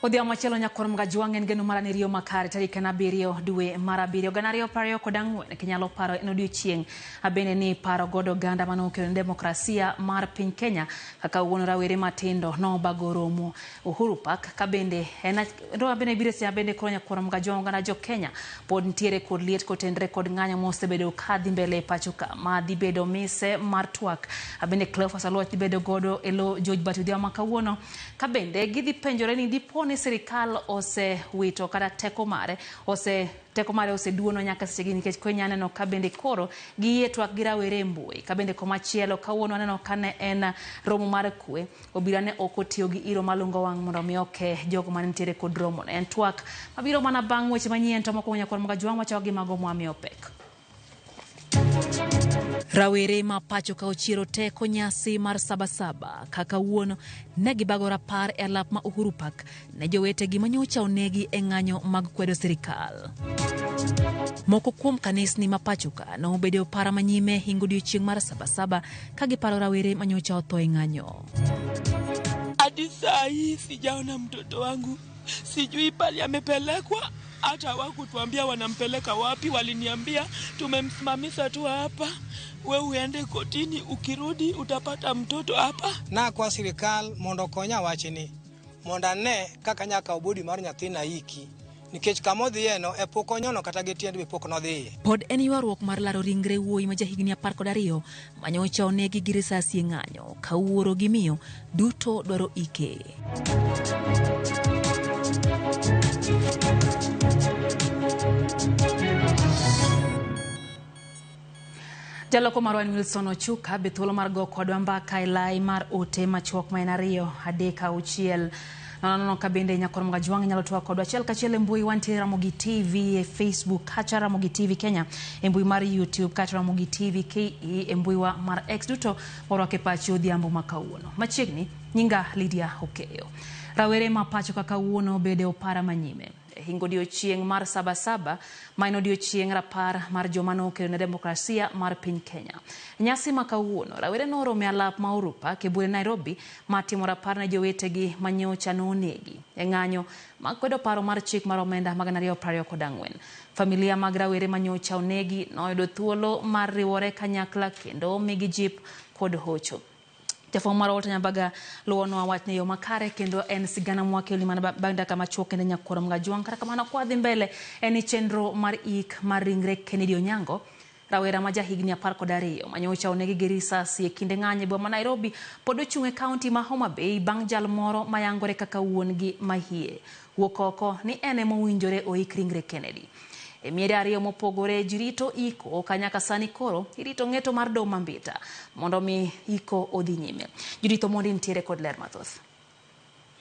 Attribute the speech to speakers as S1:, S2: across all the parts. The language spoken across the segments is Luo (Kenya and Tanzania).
S1: Odhiambo machielo nyakwar Mgajwang' en geno mara ni riyo makare tarik en 7 dwe mar 7 2024 kinyalo paro en odiochieng' abende ni paro godo oganda mane okelo ne demokrasia mar piny Kenya kaka wuon rawere matindo nobago romo Uhuru Park ka bende en bende biro seche bende koro nyakwar Mgajwang' oganda jo Kenya pod nitiere kod liet kotenre kod ng'anyo mosebedo ka dhi mbele e pacho ka ma dhi bedo mise mar twak abende Cleophas Aluoch dhi bedo godo e lo George Bati odhiambo ma kawuono ka bende gidhi penjore ni dipo ni sirikal osewito kata teko mare ose teko mare oseduono nyaka sechegi nikech koro inya neno ka bende koro giyie twak gi rawere e mbui. Ka bende komachielo kawuono aneno ka ne en romo mar kwe, obila ne ok otiyo gi iro malungo wang' mondo mi oke jogo mane nitiere kod romono. En twak mabiro mana bang' weche manyien to mokwongo nyakwar Mgajwang' wachako gi mago mwamiyo pek. Rawere ma pacho ka ochiero teko nyasi mar Sabasaba kaka wuon ne gibago rapar e alap ma Uhuru Park ne jowetegi manyocha onegi e ng'anyo mag kwedo sirikal. Moko kuom kanisni ma pacho ka nobedo e opara manyime hingo odiochieng' mar Sabasaba ka giparo rawere manyocha otho e ng'anyo.
S2: Hadi saa hii sijaona mtoto wangu, sijui pali amepelekwa, hata hawakutuambia wanampeleka wapi. Waliniambia tumemsimamisha tu hapa, we uende kotini, ukirudi utapata mtoto hapa.
S3: Nakwa sirikal mondo okonya wachni mondo ane kaka nyaka kaw body mar nyathina iki nikech kama odhiyeno e pok onyono kata gi tiende be pok nodhiye.
S1: Pod en ywaruok mar laro ringre wuoyi ma jahigni 12 manyocha onegi gi risasi e ng'anyo ka wuoro gi miyo duto dwaro ike. Jaloko marwa en Wilson Ochuka be thuolo mar go kodwa mbaka e lai mar ote machuok ma en 2 3 6 0 0 ka bende nyakwar Mgajwang' nyalo twak kodwa achiel kachiel e mbui. Wantie Ramogi TV e Facebook kacha Ramogi TV Kenya e mbui mar YouTube kata Ramogi TV KE e mbui wa mar X duto warwako e pachi odhiambo ma kawuono. Machiegni nyinga Lydia Okeyo. Rawere ma pacho ka kawuono bede opara manyime. Hingo odiochieng' mar Sabasaba ma en odiochieng' rapar mar joma nokelo ne demokrasia mar piny Kenya. Nyasi ma kawuono rawere noromo e alap ma Uhuru Park e bure Nairobi ma timo rapar ne jowetegi manyocha nonegi e ng'anyo mag kwedo paro mar chik mar omenda mag 2024. Familia mag rawere manyocha onegi noyudo thuolo mar riwore kanyakla kendo migi jip kod hocho. Jafwambo mar Walter Nyambaga luwonwa wachne yo makare kendo en sigana mwakeli mana bang' dakika machuok kendo nyakwar Mgajwang'. Kata kamano kwadhi mbele en ni chenro mar ik mar ringre Kennedy Onyango rawera ma jahigni 12 manyocha onegi gi risasi e kinde ng'anyo e boma ma Nairobi pod ochung' e kaunti ma Homa Bay bang' jal moro mayangore kaka wuon-gi mahie wuok oko ni en ema owinjore oik ringre Kennedy. E miere ariyo mopogore ji rito iko ka nyaka sani koro irito ng'eto mar doho ma Mbita mondo mi iko odhi nyime. Judith Omondi nitiere kod ler mathoth.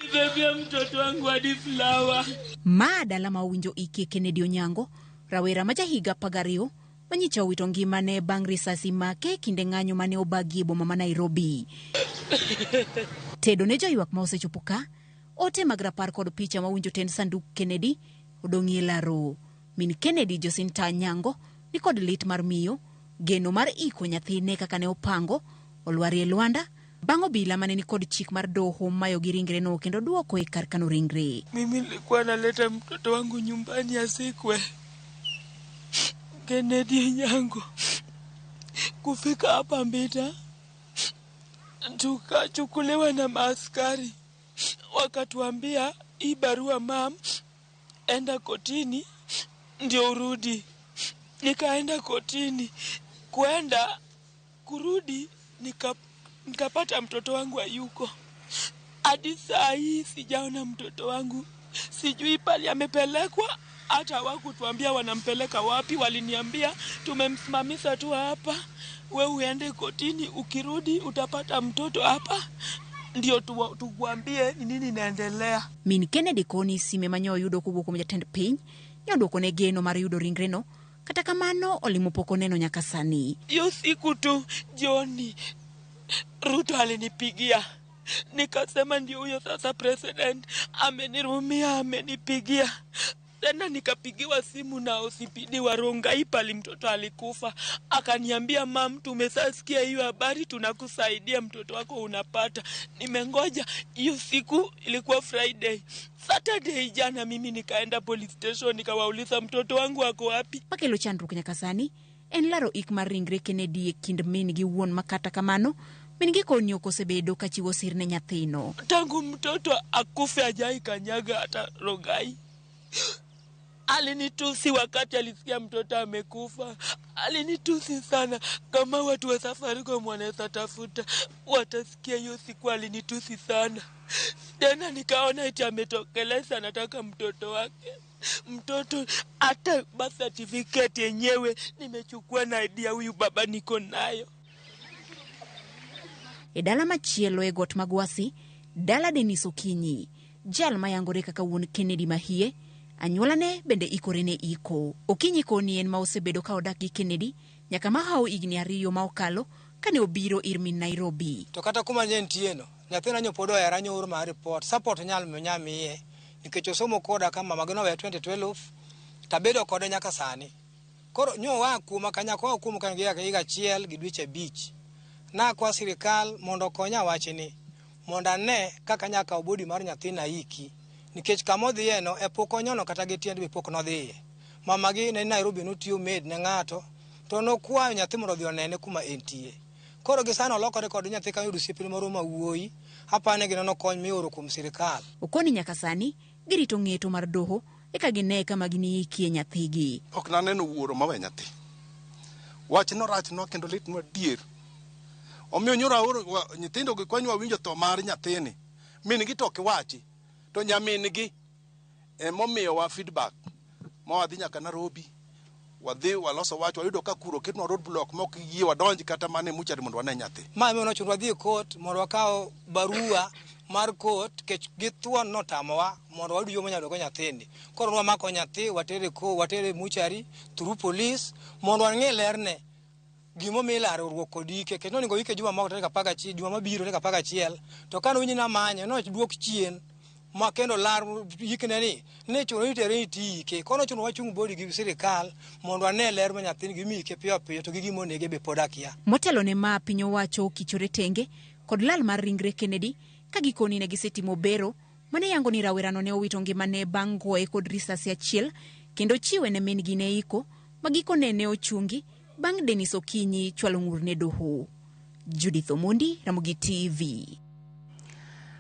S2: Nibebia mtoto wangu hadi flower.
S4: Ma dala ma owinjo ikie Kennedy Onyango, rawera ma jahiga 12 manyicha owito ngimane bang' risasi make kinde ng'anyo mane obagi e boma ma Nairobi. Tedo ne joywak ma osechopo ka, ote mag rapar kod picha ma winjo tend sanduk Kennedy odong'ie laro. Min Kennedy Josinta Nyango ni kod lit mar miyo, geno mar iko nyathine kaka ne opango, olwarie lwanda, bang' obila mane ni kod chik mar doho mayo gi ringre no kendo duoko e kar kano ringre.
S2: Mimi nilikuwa naleta mtoto wangu nyumbani asikwe. Kennedy Nyango kufika hapa Mbita tukachukuliwa na maaskari wakatuambia hii barua mam, enda kotini ndio urudi. Nikaenda kotini, kuenda kurudi nikapata mtoto wangu hayuko. Hadi saa hii sijaona mtoto wangu, sijui pali amepelekwa, hata hawakutuambia wanampeleka wapi. Waliniambia tumemsimamisha tu hapa, we uende kotini, ukirudi utapata mtoto hapa ndio tukuambie ni nini inaendelea.
S4: Min Kennedy koni sime manyo oyudo kowuok kuom jatend piny nyoduoko ne geno mar yudo ringre no, kata kamano olimo pok oneno nyaka sani.
S2: Hiyo siku tu jioni Ruto alinipigia, nikasema ndio huyo sasa president amenirumia, amenipigia. Tena nikapigiwa simu na OCPD wa Rongai pali mtoto alikufa. Akaniambia, mam, tumesasikia hiyo habari, tunakusaidia, mtoto wako unapata. Nimengoja hiyo siku, ilikuwa Friday. Saturday jana mimi nikaenda police station nikawauliza mtoto wangu ako wapi.
S4: Makelo chandruok nyaka sani en laro ik mar ringre Kennedy e kind min gi wuon ma kata kamano min gi koni ok osebedo ka chiwo sir ne nyathino.
S2: Tangu mtoto akufe hajai kanyaga hata Rongai. Alinitusi wakati alisikia mtoto amekufa. Alinitusi sana. Kama watu wa Safaricom wanaweza tafuta, watasikia hiyo siku alinitusi sana. Tena nikaona eti ametokeleza anataka mtoto wake. Mtoto hata birth certificate yenyewe nimechukua na ID ya huyu baba niko nayo.
S4: E dala machielo e got Magwasi, dala Denis Okinyi, jal mayangore kaka wuon Kennedy mahie, anyuolane bende ikore ne iko. Okinyi koni en ma osebedo ka odak gi Kennedy nyaka mahawo higni 2 ma okalo kane obiro ir min Nairobi.
S3: To kata kuma ne nitie no, nyathina nyo pod ohera nyooro mar report, support nyal miye nikech osomo koda ka mama gi noweya 2012 tabedo kode nyaka sani. Koro nyo wa kuoma kanyako wa kuom kan gi higa 1 gi dweche 5. Nakwa sirikal mondo okonya wachni mondo ane kaka nyaka body mar nyathina iki nikech kama odhiye no e pok onyono kata gi tiende be pok nodhiye. Mama gi ne Nairobi notiyo maid ne ng'ato to nokwayo nyathi mondo odhi onene kuma entie. Koro gi sani olokore kod nyathi ka oyudo osiepne moro ma wuoyi, apani ginono kony mioro kuom sirikal.
S4: Okoni nyaka sani girito ng'eto mar doho eka gine kama giniikie nyathigi.
S5: Ok naneno wuoro mawe nyathi. Wachno rachnwa kendo litnwa adier. Omiyo nyoro aoro nyithindo gi konywa winjo tho mar nyathini. Min gi to ok wachi. To nyamin gi emomiyowa feedback. Ma wadhi nyaka Nairobi. Wadhi waloso wach wayudo ka kuro oketnwa roadblock ma ok yie wadonj kata mana e mochari mondo wane nyathi.
S3: Ma emomiyo nochuno wadhi e court mondo wakaw barua mar court kech githuon notamowa mondo wayud yo manyalo go nyathini. Koro nwamako nyathi watere watere mochari through police mondo wang'e lerne gimomiyo ilaro ruok kod ike. Kech nonego ike juma moko tarik 11 juma mabiro tarik 11 to kane owinjo ni amanye noduok chien ma kendo lar ikne ni ne chuno ni itere ni ike. Koro nochuno wachung body gi sirikal mondo wane ler ma nyathini gimi ike piyo piyo to gi gima onege be pod akia.
S4: Motelo ne ma piny owacho okichore tenge kod lal mar ringre Kennedy ka gikoni ne gisetimo bero mane yango ni rawerano ne owito ngimane bang' goye kod risasi 1 kendo chiwe ne min gi ne iko ma gikone ne ochungi bang' Denis Okinyi chwalo ng'ur ne doho. Judith Omondi, Ramogi TV.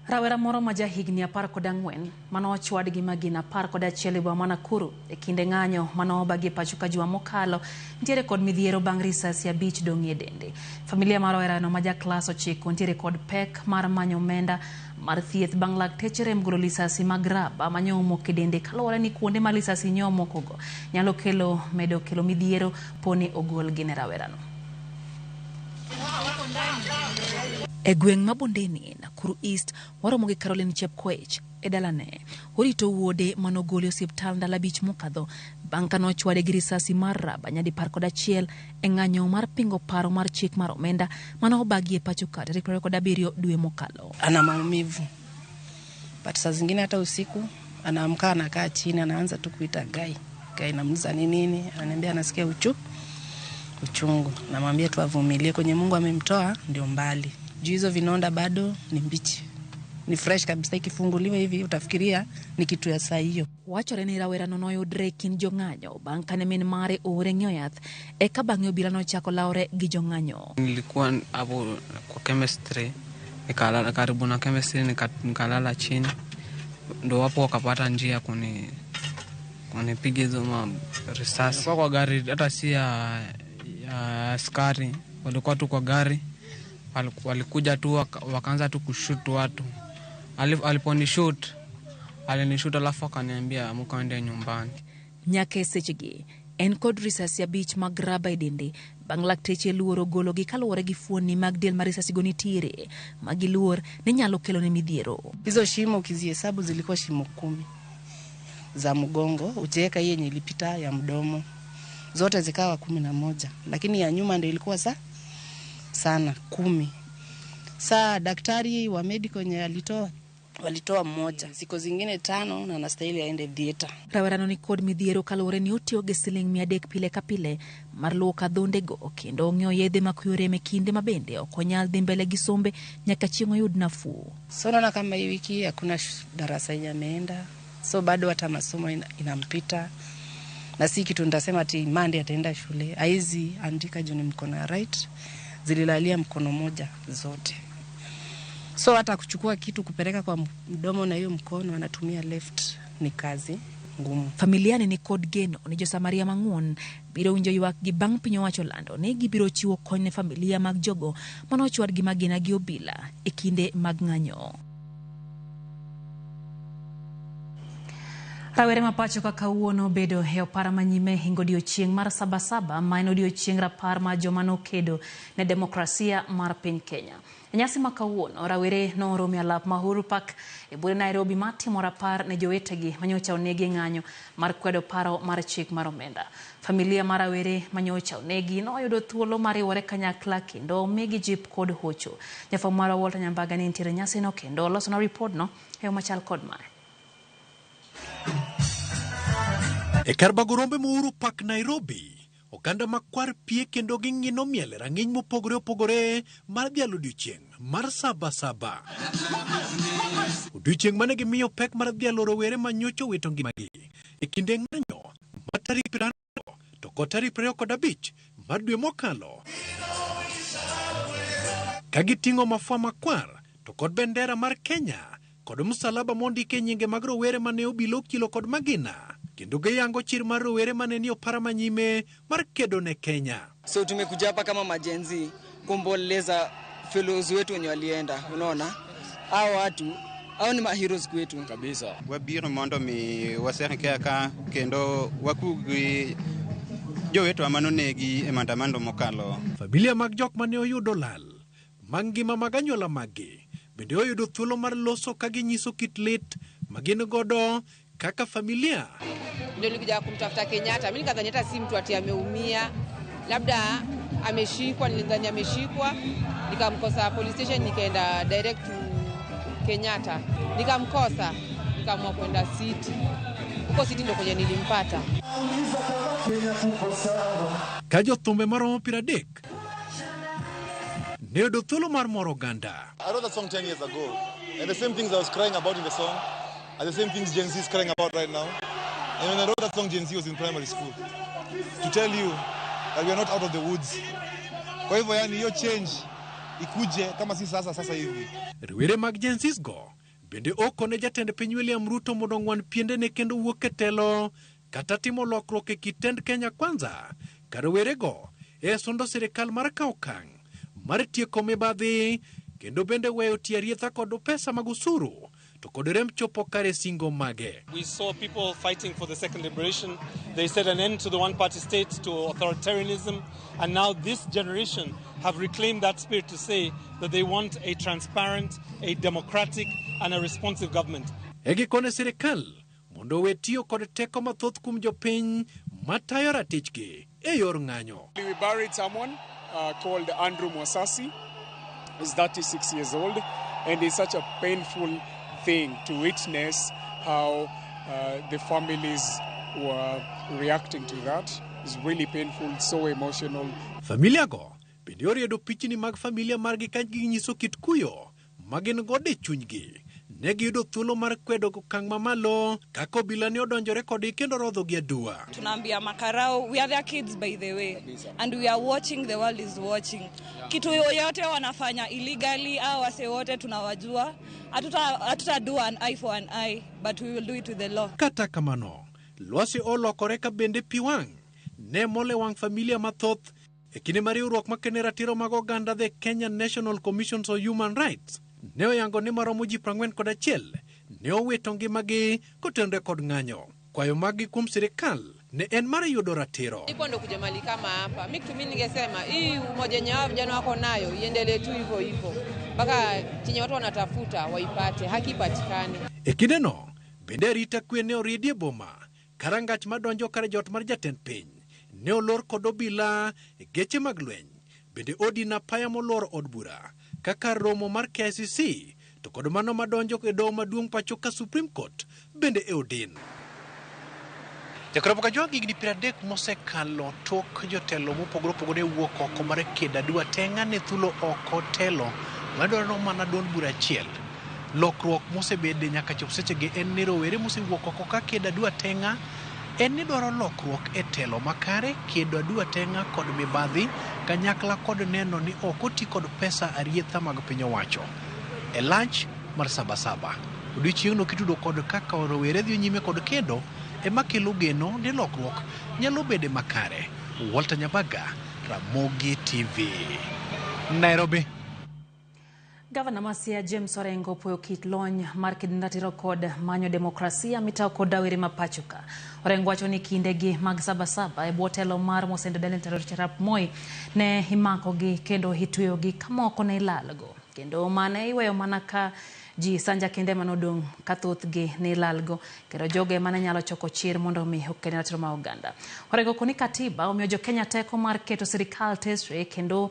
S1: Rawera moro ma jahigni 14 manochwad gi magina 11 e boma ma Nakuru e kinde ng'anyo manobagi e pacho ka juma mokalo nitiere kod midhiero bang' risasi 5 dong'ie dende. Familia mar rawerano ma ja klas 9 nitiere kod pek mar manyo omenda mar thieth bang' lakteche rem golo lisasi mag raba manyomok e dende kaluwore ni kuonde ma lisasi nyomokogo nyalo kelo medo kelo midhiero poni ogolgi ne rawerano. E gweng' ma Bondeni, Nakuru East, waromo gi Caroline Chepkoech e dalane. Orito wuode manogol e osiptal ndalo 5 mokadho bang' ka nochwade gi risasi mar raba nyadi 11 e ng'anyo mar pingo paro mar chik mar omenda manobagi e pacho ka tarik 27 dwe mokalo.
S6: Ana maumivu. But saa zingine hata usiku anaamka anakaa chini anaanza tu kuita Gai. Gai namuuliza ni nini? Ananiambia anasikia uchungu. Namwambia tu avumilie, kwenye Mungu amemtoa ndio mbali. Juu hizo vinonda bado ni mbichi. Ni fresh kabisa, ikifunguliwa hivi utafikiria ni kitu ya saa hiyo.
S1: Wachore ni rawerano noyudre e kind jong'anyo bang' kane min mare oore ng'iewo yath eka bang'e obila nochako lawre gi jong'anyo.
S7: Nilikuwa hapo kwa chemistry, nikalala karibu na chemistry, nikalala chini. Ndo wapo wakapata njia kunipiga hizo risasi. Nilikuwa kwa gari, hata si ya askari, walikuwa tu kwa gari. Walikuja tu wakaanza tu kushoot watu. Aliponishoot, alinishoot alafu akaniambia amka uende nyumbani.
S1: Nyaka e sechegi en kod risasi 5 mag raba e dende bang' lakteche luoro gologi kaluwore gi fuonni mag del ma risasigo nitiere ma giluor ne nyalo kelone midhiero.
S6: Hizo shimo ukizihesabu zilikuwa shimo 10 za mgongo, ukiweka hii yenye ilipita ya mdomo zote zikawa 11, lakini ya nyuma ndio ilikuwa sana 10. Saa daktari wa medical nye alitoa Walitoa mmoja, siku zingine 5 na anastahili aende theater.
S1: Rawerano ni kod midhiero kaluwore ni otiyo gi siling 300 pile ka pile mar luoko adhondego kendo ong'iewo yedhe makuyo rem e kinde ma bende ok onyal dhi mbele gi sombe nyaka chieng' oyud nafuu.
S6: So naona kama hii wiki hakuna darasa yenye ameenda, so bado hata masomo inampita, na si kitu nitasema ati Monday ataenda shule. Haizi andika juu ni mkono ya right, zililalia mkono moja zote. So hata kuchukua kitu kupeleka kwa mdomo na hiyo mkono anatumia left, ni kazi ngumu.
S1: Familia ni kod geno ni jo-Samaria mang'won biro winjo ywakgi bang' piny owacho lando ni gibiro chiwo kony ne familia mag jogo mane ochwad gi magina gi obila e kinde mag ng'anyo. Rawere ma pacho ka kawuono obedo e opara manyime hingo odiochieng' mar Sabasaba ma en odiochieng' rapar mar joma nokedo ne demokrasia mar piny Kenya. E nyasi ma kawuono, rawere nooromo e alap ma Uhuru Park e buore Nairobi mar timo rapar ne jowetegi manyocha onegi e ng'anyo mar kwedo paro mar chik mar omenda. Familia mar rawere manyocha onegi noyudo thuolo mar riwore kanyakla kendo omigi jip kod hocho. Jafwambo marwa Walter Nyambaga ne nitiere e nyasino kendo olosonwa ripodno e yo machal kod mae.
S8: E kar bago rombe ma Uhuru Park Nairobi, oganda makwar pie kendo ging'ino miel e rang'iny mopogore opogore mar dhialo odiochieng' mar Sabasaba. Odiochieng' mane gimiyo pek mar dhialo rowere ma nyocha owito ngimagi e kinde ng'anyo mar tarik 20 to kod tarik 25 mar dwe mokalo. Ka giting'o mafua makwar to kod bendera mar Kenya kod msalaba mondike nyinge mag rowere mane obilo okilo kod magina, kendo giyango chir mar rowere mane ni opara manyime mar kedo ne Kenya.
S9: So tumekuja hapa kama ma-Gen Z kuomboleza fellows wetu wenye walienda, unaona? Hao watu hao ni ma heroes kwetu
S10: kabisa. Wabiro mondo mi washerehekea ka kendo wakugi jowetwa manonegi e maandamano mokalo.
S8: Familia mag jok mane oyudo lal mag ngima mag anyuola maggi bende oyudo thuolo mar loso ka ginyiso kit lit ma gin godo kaka familia.
S11: Ndio nilikuja kumtafuta Kenyatta. Mimi nikadhani hata si mtu ati ameumia, labda ameshikwa, nilidhani ameshikwa. Nikamkosa police station, nikaenda direct to Kenyatta. Nikamkosa, nikaamua kwenda city. Huko city ndio kwenye nilimpata.
S8: Ka jothumbe maromo 30 ne oyudo thuolo mar moro oganda.
S12: I wrote that song 10 years ago, and the same things I was crying about in the song are the same things Gen Z is crying about right now. And when I wrote that song, Gen Z was in primary school. To tell you that we are not out of the woods. Kwa hivyo yani hiyo change ikuje kama si sasa sasa hivi.
S8: Rowere mag Gen Z go bende okone jatend piny William Ruto mondo ong'wan piendene kendo wuok e telo kata timo lokruok e kit tend Kenya Kwanza ka rowerego e sundo sirikal mar kawo okang' mar tieko mibadhi kendo bende weyo tiyo arietha kod pesa mag osuru to kod rem chopo kare singo mage.
S13: We saw people fighting for the second liberation. They said an end to the one-party state, to authoritarianism. And now this generation have reclaimed that spirit to say that they want a transparent, a democratic, and a responsive government.
S8: E gikone sirikal mondo owe tiyo kod teko mathoth kuom jopiny matayo ratichgi e yor ng'anyo.
S14: We buried someone called Andrew Mwasasi. He's 36 years old, and it's such a painful thing to witness how the families were reacting to that. It's really painful, so emotional.
S8: Familia go bende oriedo pichni mag familia margi ka ginyiso kit kuyo ma gin godo e chunygi. Ne giyudo thuolo mar kwedo okang' mamalo kaka obila ne odonjore kodgi kendo rodho gi adua.
S15: Tunaambia makarao, we are their kids by the way, and we are watching, the world is watching. Kitu yoyote wanafanya illegally au wase wote tunawajua. Hatuta do an eye for an eye, but we will do it with the law.
S8: Kata kamano, lwasi olokore ka bende pi wang' ne mol e wang' familia mathoth e kinde ma riwruok makene ratiro mag oganda The Kenya National Commission on Human Rights ne oyango ni maromo ji 41 ne owito ngimagi kotenore kod ng'anyo. Kwayo maggi kuom sirikal ne en mar yudo ratiro.
S11: Ipo ndo kuja mali kama hapa. Mimi kitu mimi ningesema hii umoja yenye hao vijana wako nayo iendelee tu hivyo hivyo mpaka chenye watu wanatafuta waipate, haki ipatikane.
S8: E kindeno bende arita kwe ne oriedi e boma karangach madonjo kar jot mar jatend piny ne olor kod obila e geche mag lweny bende odin apaya molworo od bura kaka romo mar KICC to kod mano madonjo e doho maduong' pacho ka Supreme Court bende e odin. Jakrobo Kajwang' higni 30 mosekalo tok jotelo mopogore opogore wuok oko mar kedo adwa teng'a ne thulo oko telo madwaro mana duond bura achiel. Lokruok mosebede nyaka chop sechegi en ni rowere mosewuok oko ka kedo adwa teng'a en ni dwaro lokruok e telo makare, kedo adwa teng'a kod mibadhi kanyakla kod neno ni ok oti kod pesa arietha mag piny owacho. E lach mar Sabasaba, odiochieng'no kitudo kod kaka rowere dhi nyime kod kedo ema kelo geno ni lokruok nyalo bede makare. Walter Nyabaga, Ramogi TV, Nairobi.
S1: Gavana ma Siaya James Orengo opuoyo kit lony mar kedo ratiro kod manyo demokrasia mitayo kod rawere ma pacho ka. Orengo wacho ni kindegi mag Sabasaba e bwo telo mar Mosendo Daniel Toroitich arap Moi ne imakogi kendo itweyogi ka moko ne ilalgo. Kendo mane iweyo mana ka ji sanja kende ema nodong' ka thothgi ne ilalgo kendo jogo ema ne nyalo choko chir mondo mi oked ratiro mar oganda. Orengo koni katiba omiyo jo Kenya teko mar keto sirikal tesre kendo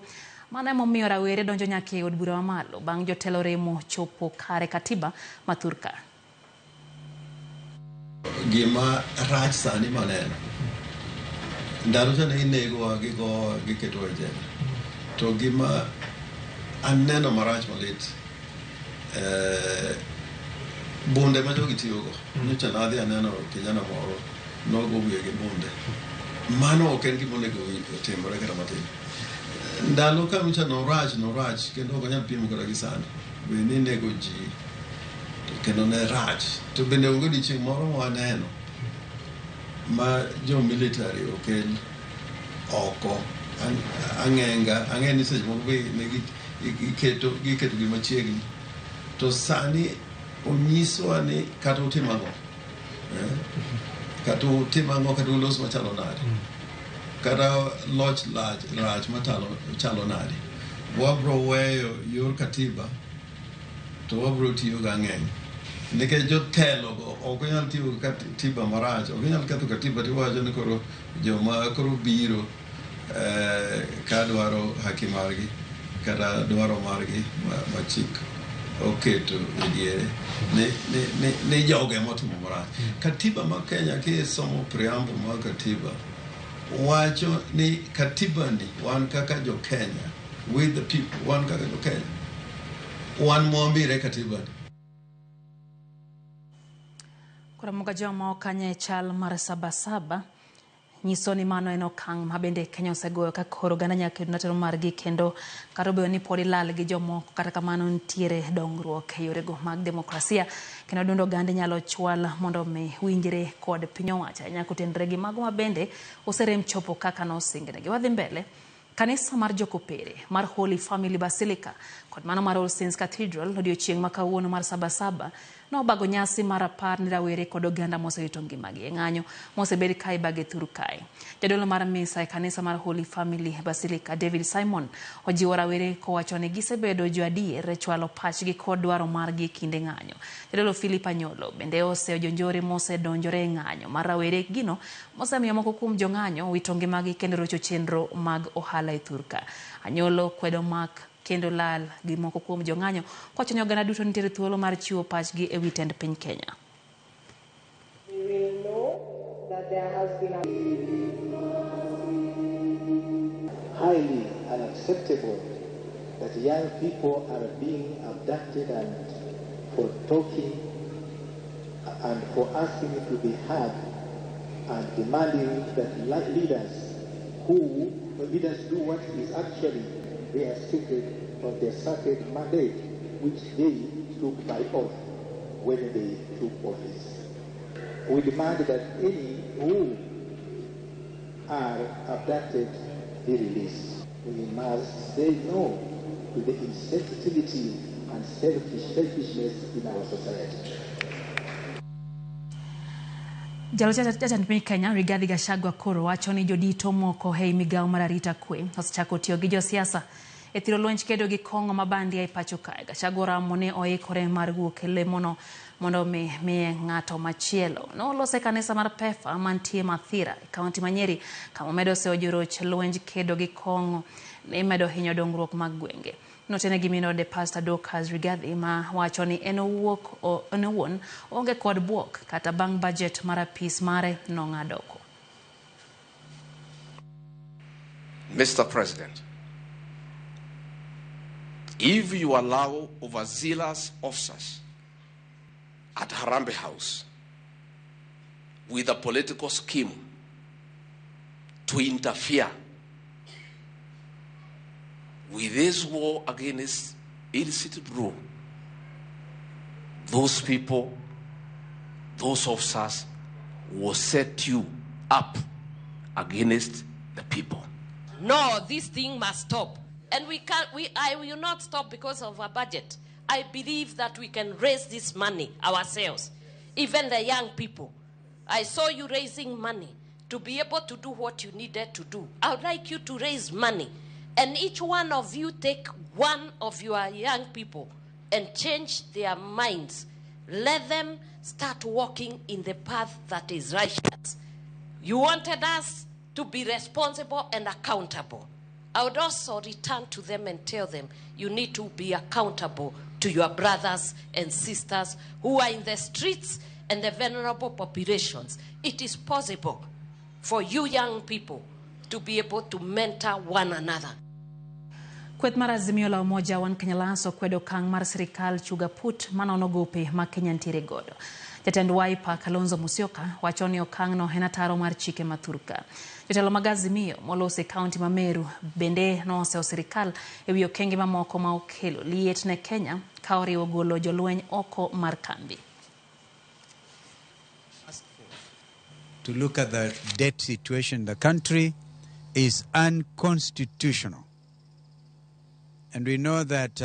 S1: mano emomiyo rawere donjo nyaka e od bura mamalo bang' jotelo remo chopo kare katiba ma thurka.
S16: Gima rach sani maneno ndalo cha ne inegowa gigowa giketowa e jela to gima aneno marach malit bunde ma jogi tiyogo nyocha nadhi aneno kijana moro nogo wiye gi bunde mano ok en gima onego otimore kata matin. Ndalo ka nyocha norach kendo ok anyal pimo kata gi sani be ninego ji kendo ne rach to bende onge odiochieng' moro ma waneno ma jo military okel oko ang'enga ang'e ni seche moko be ne giketo gi machiegni to sani onyiswa ni kata utim ang'o kata utim ang'o kata ulos machalo nade kata loch rach machalo nade wabro weyo yor katiba to wabro tiyo gi ang'eng nikech jotelo go ok nyal tiyo gi katiba marach ok nyal ketho katiba tiwacho ni koro joma koro biro ka dwaro haki margi kata dwaro margi ma chik oketo e diere ni jogo ema otimo marach. Katiba ma Kenya kisomo preamble mar katiba wacho ni katiba ni wan kaka jo Kenya, with the people, wan kaka jo Kenya wan mwambire katiba ni.
S1: Koro joma okanye e chal mar Sabasaba nyiso ni mano en okang' ma bende Kenya osegoyo ka koro oganda nyaka kedo ratiro margi kendo kata obedo ni pod ilal gi jomoko kata kamano nitiere dongruok e yorego mag demokrasia kendo duond oganda inyalo chwal mondo mi winjre kod piny owacho ahinya kotenore gi mago ma bende oserem chopo kaka nosingnegi. Wadhi mbele. Kanisa mar Jokopere mar Holy Family Basilica kod mano mar All Saints Cathedral odiochieng' ma kawuono mar Sabasaba nobago nyasi mar 10 ni rawere kod oganda mosewito ngimagi e ng'anyo mosebed ka ibage thur kae. Jadolo mar misa e kanisa mar Holy Family Basilica David Simon ojiwo rawere kowacho ni gisebedo jo adier e chwalo pachgi kod dwaro margi e kinde ng'anyo. Jadolo Philip Anyolo bende oseyo jonjore mosedonjore e ng'anyo mar rawere gino mosemiyo moko kuom jong'anyo wito ngimagi kendo rocho chenro mag ohala e thurka. Anyolo kwedo mak kendo lal gi moko kuom jong'anyo kowacho ni oganda duto nitiere thuolo mar chiwo pachgi e wi tend piny Kenya.
S17: We will know that there has been a
S18: highly unacceptable that young people are being abducted and for talking and for asking to be heard and demanding that leaders do what is actually their secret or their sacred mandate, which they took by oath when they took office. We demand that any who are abducted be released. We must say no to the insensitivity and selfishness in our society.
S1: Jatend piny Kenya Rigathi Gachagua koro wacho ni jodito moko e migawo mar arita kwe osechako tiyo gi josiasa e thiro lwenj kedo gi kong'o ma bandia e pacho kae. Gachagua oramo ni oikore mar wuok e lemono mondo mi miye ng'ato machielo. Nolose kanisa mar Pefa mantie Mathira e kaunti ma Nyeri kama omedo seyo joroch lwenj kedo gi kong'o ne medo hinyo dongruok mag gwenge. Notene gi min ode Pastor Dorcas Rigathi ma wacho ni en owuon onge kod buok kata bang' budget mar apis mare nong'ad oko.
S19: Mr. President, if you allow overzealous officers at Harambee House with a political scheme to interfere with this war against illicit brew, those people, those officers will set you up against the people.
S20: No, this thing must stop. And we can't, I will not stop because of our budget. I believe that we can raise this money ourselves, even the young people. I saw you raising money to be able to do what you needed to do. I would like you to raise money. And each one of you take one of your young people and change their minds. Let them start walking in the path that is righteous. You wanted us to be responsible and accountable. I would also return to them and tell them, you need to be accountable to your brothers and sisters who are in the streets and the vulnerable populations. It is possible for you young people to be able to mentor one another.
S1: Kweth mar Azimio la Umoja One Kenya Alliance okwedo okang' mar sirikal chuga put manono gope ma Kenya ntiere godo. Jatend Wiper Kalonzo Musyoka wacho ni okang'no en ataro mar chike ma thurka. Jotelo mag Azimio molos e kaunti ma Meru bende nosewo sirikal ewi okenge mamoko ma okelo liet ne Kenya ka oriwo golo jolweny oko mar kambi.
S21: To look at the debt situation in the country is unconstitutional. And we know that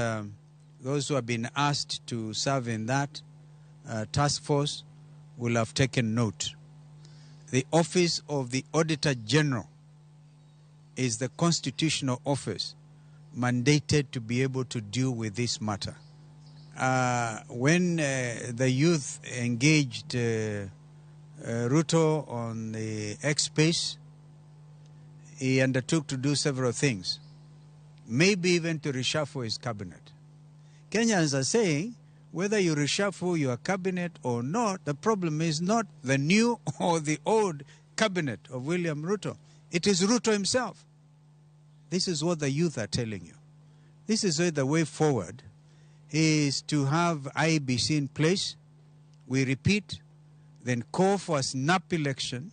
S21: those who have been asked to serve in that task force will have taken note. The office of the Auditor General is the constitutional office mandated to be able to deal with this matter. When the youth engaged Ruto on the X space, he undertook to do several things, maybe even to reshuffle his cabinet. Kenyans are saying, whether you reshuffle your cabinet or not, the problem is not the new or the old cabinet of William Ruto. It is Ruto himself. This is what the youth are telling you. This is where the way forward is to have IEBC in place. We repeat, then call for a snap election.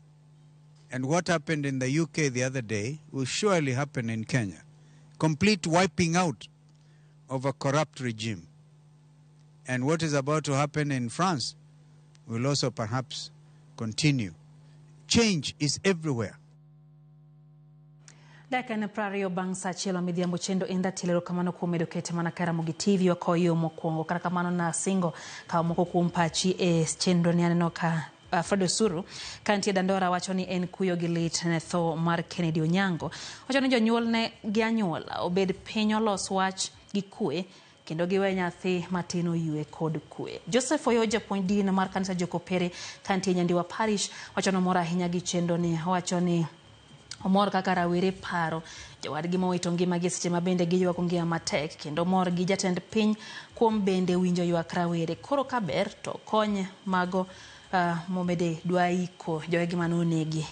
S21: And what happened in the UK the other day will surely happen in Kenya. Complete wiping out of a corrupt regime. And what is about to happen in France will also perhaps continue. Change is everywhere.
S1: Dakika en 20 bang' saa achiel midhiambo chendo en ratilo erokamano kuom medo kete mana ka Ramogi TV wakoyo mokwongo. Kata kamano nasingo kawo moko kuom pachi e chenro ni aneno ka Fred Osuru ka nitie Dandora wacho ni en kuyo gi lit ne tho mar Kennedy Onyango. Wacho ni jonyuolne gi anyuola obed piny olos wach gi kwe kendo giwe nyathi matin oywe kod kwe. Joseph Oyo japuonj din mar kanisa Jokopere ka nitie Nyandiwa Parish wacho ni omor ahinya gi chenro ni. Owacho ni omor kaka rawere paro jowadgi mowito ngimagi seche ma bende giywako ngima matek kendo mor gi jatend piny kuom bende winjo ywak rawere. Koro kaber to kony mago momede dwa iko jogi manonegi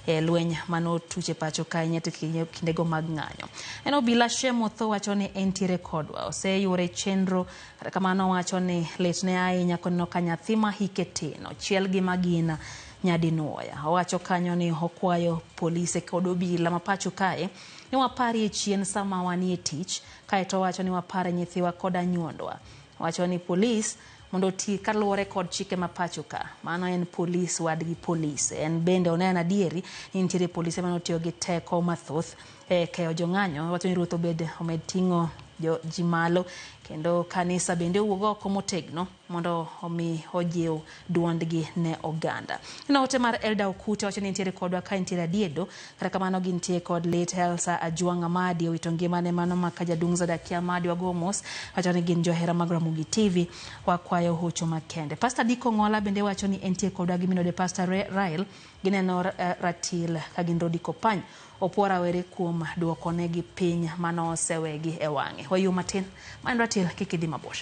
S1: e lweny manotuche pacho ka nyati kindego mag ng'anyo. En obila Shemotho wacho ni entiere kodwa oseyure chenro kata kamano wacho ni litne ahinya koneno ka nyathi ma hike tin ochiel gi magina nyadinuoya. Owacho kanyo ni okwayo polise kod obila ma pacho kae ni waparie chien sama wanie tich kaeto owacho ni wapare nyithiwa kod anyuondwa. Owacho ni polis mondo oti kaluwore kod chike ma pacho ka. Mano en polis wadgi polis. En bende oneno adieri ni nitiere polise manotiyo gi teko mathoth e keyo jong'anyo. Owacho ni ruoth obed omed ting'o ji malo Kendo kanisa bende owuok oko motegno mondo omi ojiw duondgi ne oganda. Ino ote mar Elda Okute wacho ni nitiere kodwa ka nitiere Adiedo, kata kamano gintie kod late Elsa Ajwang' Amadi owito ngimane mano ma ka jaduong' Zadakia Amadi wago mos, wacho ni gin johera mag Ramogi TV, wakwayo hocho makende. Pastor Diko Ng'ola bende wacho ni entie kodwa gi minode Pastor Rael, gineno ratil ka gin Rodi Kopany. Opuo rawere kuom duokonegi piny mano osewegi e wang'e. Wayuo matin, ma en ratil kik idhi mabor.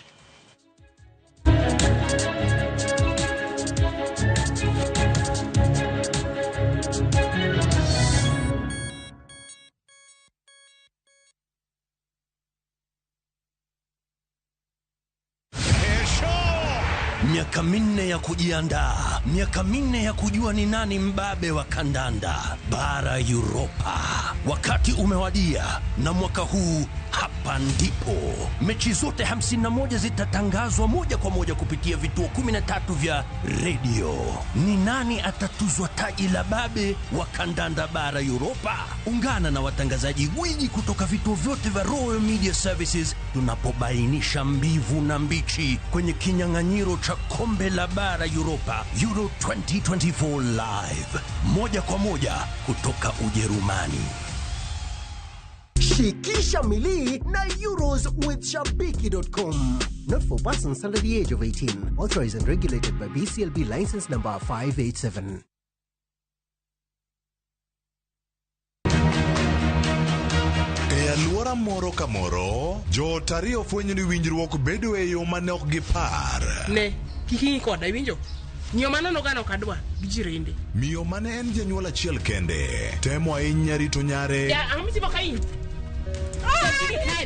S2: Miaka 4 ya kujiandaa, miaka 4 ya kujua ni nani mbabe wa kandanda bara Europa. Wakati umewadia, na mwaka huu hapa ndipo mechi zote 51 zitatangazwa moja kwa moja kupitia vituo 13 vya redio. Ni nani atatuzwa taji la babe wa kandanda bara Europa? Ungana na watangazaji gwiji kutoka vituo vyote vya Royal Media Services tunapobainisha mbivu na mbichi kwenye kinyang'anyiro cha kombe la bara Europa Euro 2024 live, moja kwa moja kutoka Ujerumani.
S22: Shikisha milii na Euros with Shabiki.com. Not for persons under the age of 18. Authorized and regulated by BCLB license number 587.
S23: E alwora moro ka moro, joot ariyo fwenyo ni winjruok bedo e yo mane ok gipar.
S24: Ne, kik ing'i koda, iwinjo? Miyo mano nogano ok adwa gi jirende.
S23: Miyo mane en janyuol achiel kende, temo ahinya rito nyare.
S24: Ya, ang'o mitimo ka in?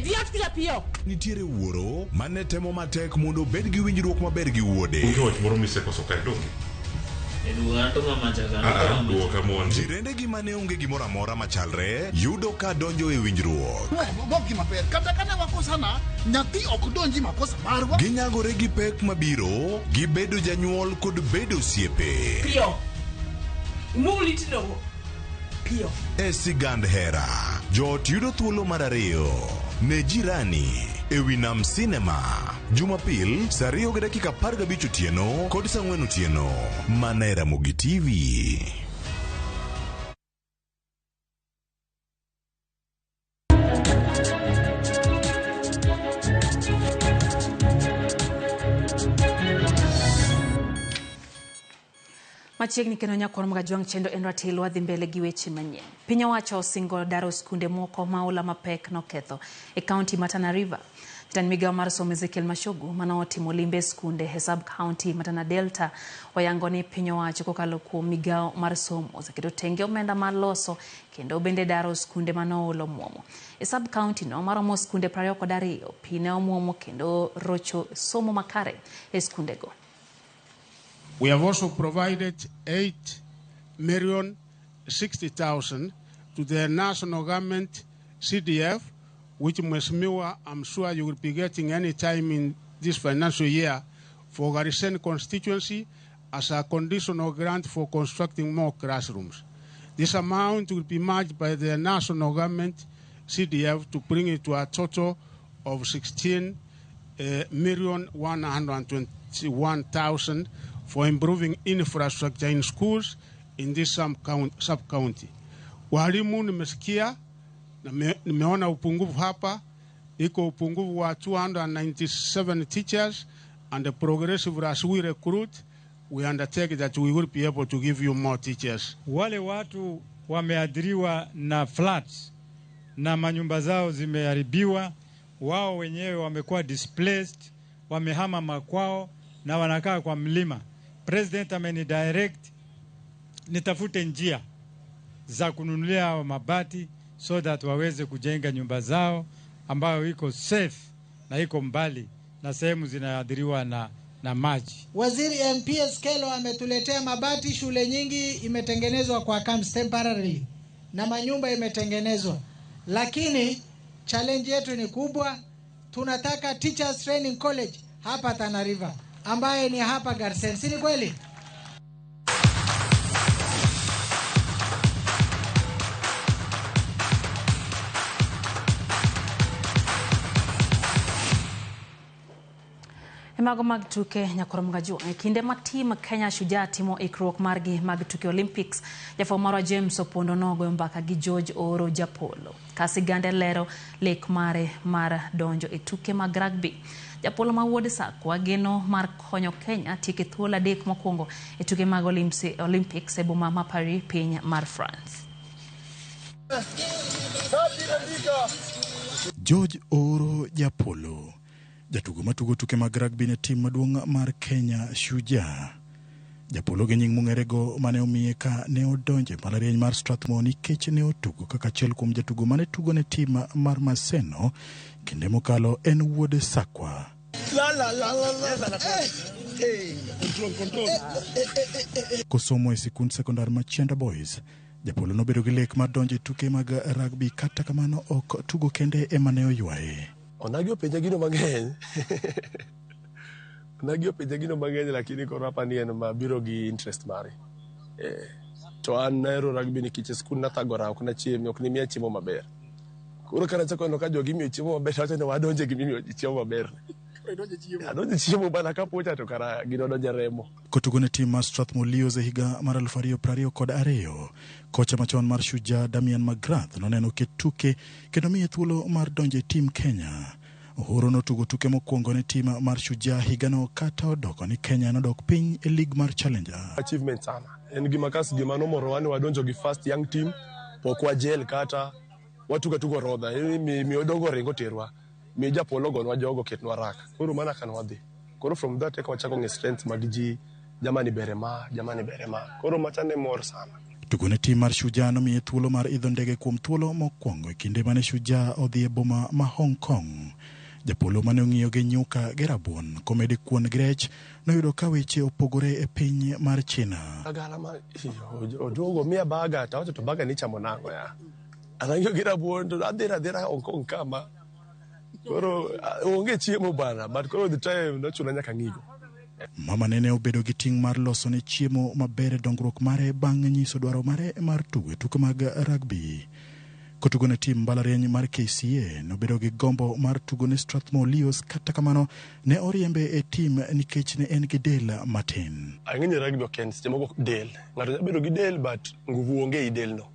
S24: Dhi ot piyo piyo.
S23: Nitiere wuoro mane temo matek mondo obed gi winjruok maber gi wuode.
S25: Onge wach moro misekoso kae donge?
S23: Jirende gi mane onge gimoro amora machalre yudo ka donjo e winjruok.
S26: Kata kane wakosana, nyathi ok donji makosa marwa.
S23: Ginyagore gi pek mabiro, gibedo janyuol kod bedo osiepe.
S24: Piyo. Imul itno. Piyo.
S23: E sigand hera, joot yudo thuolo mar ariyo ne jirani e wi Nam Cinema. Jumapil saa 2:15 otieno kod saa 4 otieno. Mana e Ramogi TV.
S1: Machiegni kendo nyakwar Magajwang' chendo en ratil wadhi mbele gi weche manyien. Piny owacho osingo daro skunde moko ma oula mapek noketho e kaunti ma Tana River. Jatend migawo mar somo Ezekiel Machogu mane otimo limbe e skunde e sub county ma Tana Delta oyango ni piny owacho kokalo kuom migawo mar somo oseketo tenge omenda mar loso kendo bende daro skunde mane oula omuomo. E sub county no maromo skunde 22 pi ne omuomo kendo rocho somo makare e skundego.
S27: We have also provided 8,060,000 to the national government CDF, which Mheshimiwa, I'm sure you will be getting any time in this financial year for Garisen constituency as a conditional grant for constructing more classrooms. This amount will be matched by the national government CDF to bring it to a total of 16,121,000 for improving infrastructure in schools in this sub-county. Walimu nimesikia na nimeona upungufu hapa, iko upungufu wa 297 teachers, and the progressive as we recruit, we undertake that we will be able to give you more teachers.
S28: Wale watu wameadhiriwa na floods na manyumba zao zimeharibiwa, wao wenyewe wamekuwa displaced, wamehama makwao na wanakaa kwa mlima. President amenidirect nitafute njia za kununulia hao mabati so that waweze kujenga nyumba zao ambayo iko safe na iko mbali na sehemu zinaadhiriwa na maji.
S29: Waziri MPS Kelo ametuletea mabati, shule nyingi imetengenezwa kwa camps temporarily na manyumba imetengenezwa. Lakini challenge yetu ni kubwa, tunataka Teachers Training College hapa Tana River ambaye ni hapa Garsen, si ni kweli?
S1: E mago mag tuke Nyakoro Mgajwang' e kinde ma tim Kenya Shujaa timo ikruok margi mag tuke Olympics, jafwambo marwa James Opondo nogoyo mbaka gi George Ooro Japolo. Ka sigande lero lek mare mar donjo e tuke mag rugby. Japolo ma wuod Sakwa geno mar konyo Kenya tieko e thuolo adek mokwongo e tuke mag Olympics e boma ma Paris, piny mar France.
S3: George Ooro Japolo, jatugo matugo tuke mag rugby ne tim maduong' mar Kenya Shujaa. Japolo gi nying mong'erego mane omiye ka ne odonjo e mbalariany mar Strathmore nikech ne otugo kaka achiel kuom jatugo mane tugo ne tim mar Maseno kinde mokalo en wuod Sakwa. Kosomo e sikund sekondar ma Chianda Boys, Japolo nobedo gi lek mar donjo e tuke mag rugby kata kamano ok tugo kende ema ne oywaye.
S4: Onagi openja gino mang'eny. Onagi openja gino mang'eny lakini koro apa ni en ma biro gi interest mare. Eh, to an nahero rugby nikech e skul nathagora ok nachiem ok nimiya chiemo maber. Koro ka nachako neno ka jogi imiyo chiemo maber tawacho ni wadonje gi mimiyo ji chiemo maber. Adonje chiemo bana kapocha to kara gino donje remo.
S3: Kotugo ne tim mar Strathmore Leos e higa mar 2022, kocha machon mar Shujaa Damian McGrath noneno ket tuke kendo miye thuolo mar donjo e tim Kenya. Uhuru notugo tuke mokwongo ne tim mar Shujaa higano kata odoko ni Kenya nodok piny e lig mar Challenger.
S4: Achievement sana. En gima kas gima nomorowa ni wadonjo gi first young team, pok wajel kata watugo tugo rodha. Mi, mi odongo ringo terwa. Mi japolo gonwa jogo ketnwa rak. Koro mana kan wadhi. Koro from that eka wachako ng'e strength mag ji, jamani bere ma, jamani bere ma. Koro macha ne mor sana.
S3: Tugo ne tim mar Shujaa nomiye thuolo mar idho ndege kuom thuolo mokwongo e kinde mane Shujaa odhi e boma ma Hong Kong. Japolo mane ong'iyo gi nyuka gi rabuon komede kuon gi rech noyudo ka weche opogore e piny mar China.
S4: Agala ma oduogo miya baga to awacho to baga ni chamo nang'o ya. Anang'iyo gi rabuon to adhira adhira Hong Kong kama. Koro onge chiemo bana but koro the time nochuna nyaka ng'igo.
S3: Mama nene obedo gi ting' mar loso ne chiemo maber e dongruok mare bang' nyiso dwaro mare mar tugo e tuke mag rugby. Kotugo ne tim mbalariany mar KCA, nobedo gi gombo mar tugo ne Strathmore Leos kata kamano ne oriembe e tim nikech ne en gi del matin.
S4: Ang'e rugby ok en seche moko del. Ng'ato nyalo bedo gi del but nguvu onge ei del no.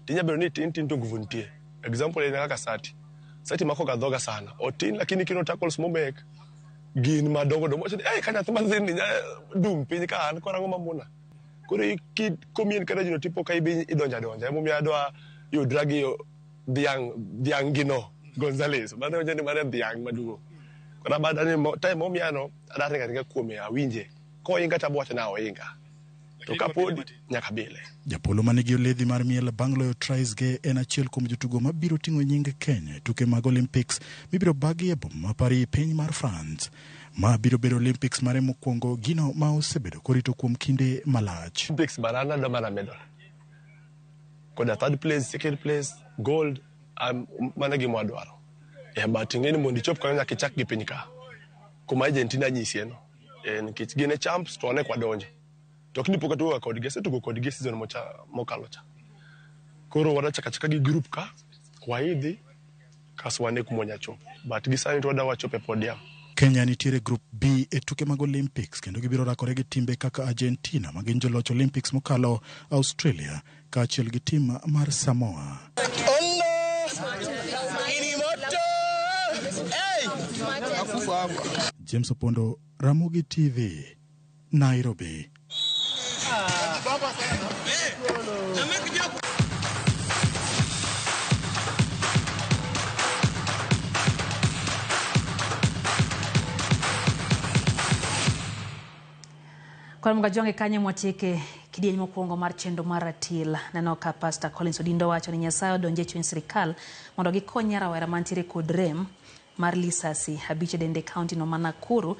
S4: Tinya bedo ni tin tin to nguvu nitie. Example en kaka Sati. Sati mako ga dhoga sana. Otin lakini kino tackles momek gin madongo dongo. Wacho ni, "Ei, ka nyathi mathin ni nya dum piny ka an koro ang'o mamona." Koro komien kata jino tipo ka ibi idonjo adonja. Emomiyo adwa yudra gi dhiang' dhiang' gino Gonzales. Mano wacho ni mano dhiang' maduong'. Koro abada ni time momiyano adwa ringo aringa kuome awinje. Koinga to abo wacho ni oinga. To kapodi nyaka bile.
S3: Japolo manigi oledhi mar miel bang' loyo tries ge en achiel kuom jotugo mabiro ting'o nying Kenya e tuke mag Olympics mibiro bagi e boma ma Paris piny mar France. Ma biro bedo Olympics mare mokwongo gino ma osebedo korito kuom kinde malach.
S4: Olympics bana an adwa mana medal. Koda third place, second place, gold, mano e gima wadwaro. But ing'e ni mondo ichop kanyo nyaka ichak gi piny ka. Kuma Argentina nyisie no. Nikech gin e champs to wan eka wadonjo. To ok ni pok atugo kodgi, asetugo kodgi season mokalo cha. Koro wadwa chako achaka gi group ka, waidhi, kasto wane kuma wanya chopo. But gi sani to wadwa wachopo e podium.
S3: Kenya nitiere Group B e tuke mag Olympics kendo gibiro rakore gi timbe kaka Argentina ma gin joloch Olympics mokalo, Australia kaachiel gi tim mar Samoa. James Opondo, Ramogi TV, Nairobi.
S1: Koro Mgajonge kanyo mwatieke kidieny mokwongo mar chenro mar ratil. Neno ka Pastor Collins Odindo wacho ni Nyasaye odonje e chuny sirikal mondo gikony rawera mantiere kod rem mar lisasi abich e dende kaunti no ma Nakuru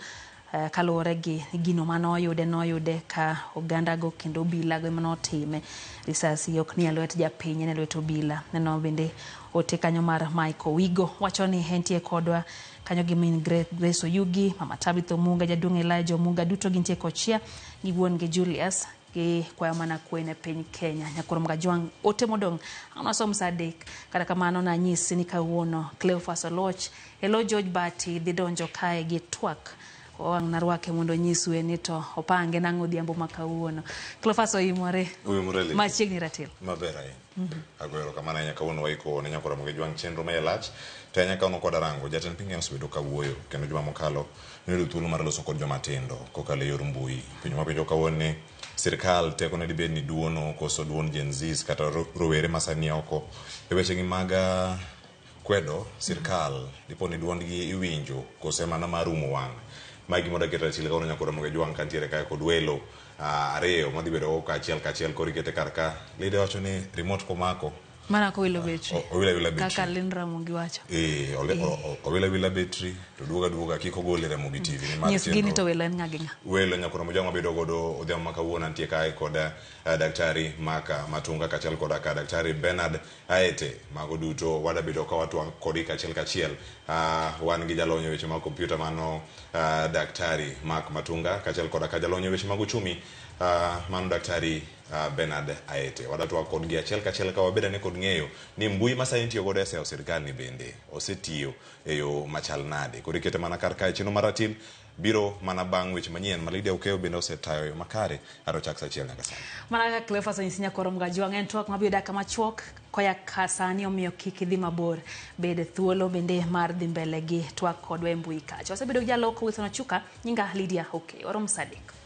S1: kaluwore gi gino mane oyude noyude ka ogandago kendo obila go ema notime. Risasi ok ni e lwet japiny en e lwet obila. Neno bende ote kanyo mar Michael Wigo wacho ni entie kodwa kanyo gi min Grace Oyugi, Mama Tabitha Omunga, Jaduong' Elijah Omunga duto gintie kochia gi wuon gi Julius gi kwayo mana kwe ne piny Kenya. Nyakoro Mgajwang' ote modong' ang' wasom sa 3. Kata kamano nanyisi ni kawuono Cleophas Oloch, Elo George Bati dhi donjo kae gi twak. Wang' narwake mondo onyisue ni to opange nang'o odhiambo ma kawuono. Cleophas oimore.
S5: Oimore Lydia.
S1: Machiegni ratil.
S5: Maber ahinya. Agoyo erokamano ahinya kawuono waiko ne Nyakora Ramogi Ajwang' chenro ma iye lach. To ahinya kawuono kod arango, jatend piny Kenya osebedo ka wuoyo kendo juma mokalo noyudo thuolo mar loso kod joma tindo kokalo e yor mbui. Penjo mapenjo kawuono ni sirkal tekone dibed ni duono koso duond Gen Zs kata rowere ma sani oko e wechegi mag kwedo sirkal dipo ni duondgi iwinjo kose mana mar umo wang'. Mae gima wadwa keto ratil kawuono Nyakora Ramogi Ajwang' kantiere kae kod welo ariyo madhi bedo go kaachiel kachiel koro ikete kar ka. Lydia wacho ni remote komako
S1: Mana kowilo betri.
S5: Owilo awila betri.
S1: Kaka Lynn Ramogi wacho.
S5: Eh, owilo awila betri to duogo aduoga kik ogol e Ramogi TV nimar
S1: Nyisgi ni to welo en ng'a gi ng'a.
S5: Welo Nyakora Ramogi Ajwang' mabedo godo odhiambo ma kawuono antie kae kod Daktari Mark Matunga kaachiel koda ka Daktari Bernard Aete. Mago duto wadabedo ka watwang' kodgi kachiel kachiel. Wan gi jalony e weche mag kompyuta mano Daktari Mark Matunga kaachiel koda ka jalony e weche mag uchumi mano Daktari Bernard Aete. Wadatwak kodgi achiel kachiel ka wabed ane kod ng'eyo ni mbui ma sani itiyo godo e seyo sirkal ni bende osetiyo e yo machal nade. Koro ikete mana kar kae chenro mar ratil biro mana bang' weche manyien ma Lydia Okeyo bende osetayo e yo makare kata ochak saa achiel nyaka sani.
S1: Mana kaka Cleophas onyisi Nyakoro Mgajwang' en twak mabiro dakika machuok koya ka sani omiyo kik idhi mabor. Bed thuolo bende mar dhi mbele gi twak kodwa e mbui kacha. Wasebedo gi jaloko Wilson Ochuka, nyinga Lydia Okeyo. Warom saa adek.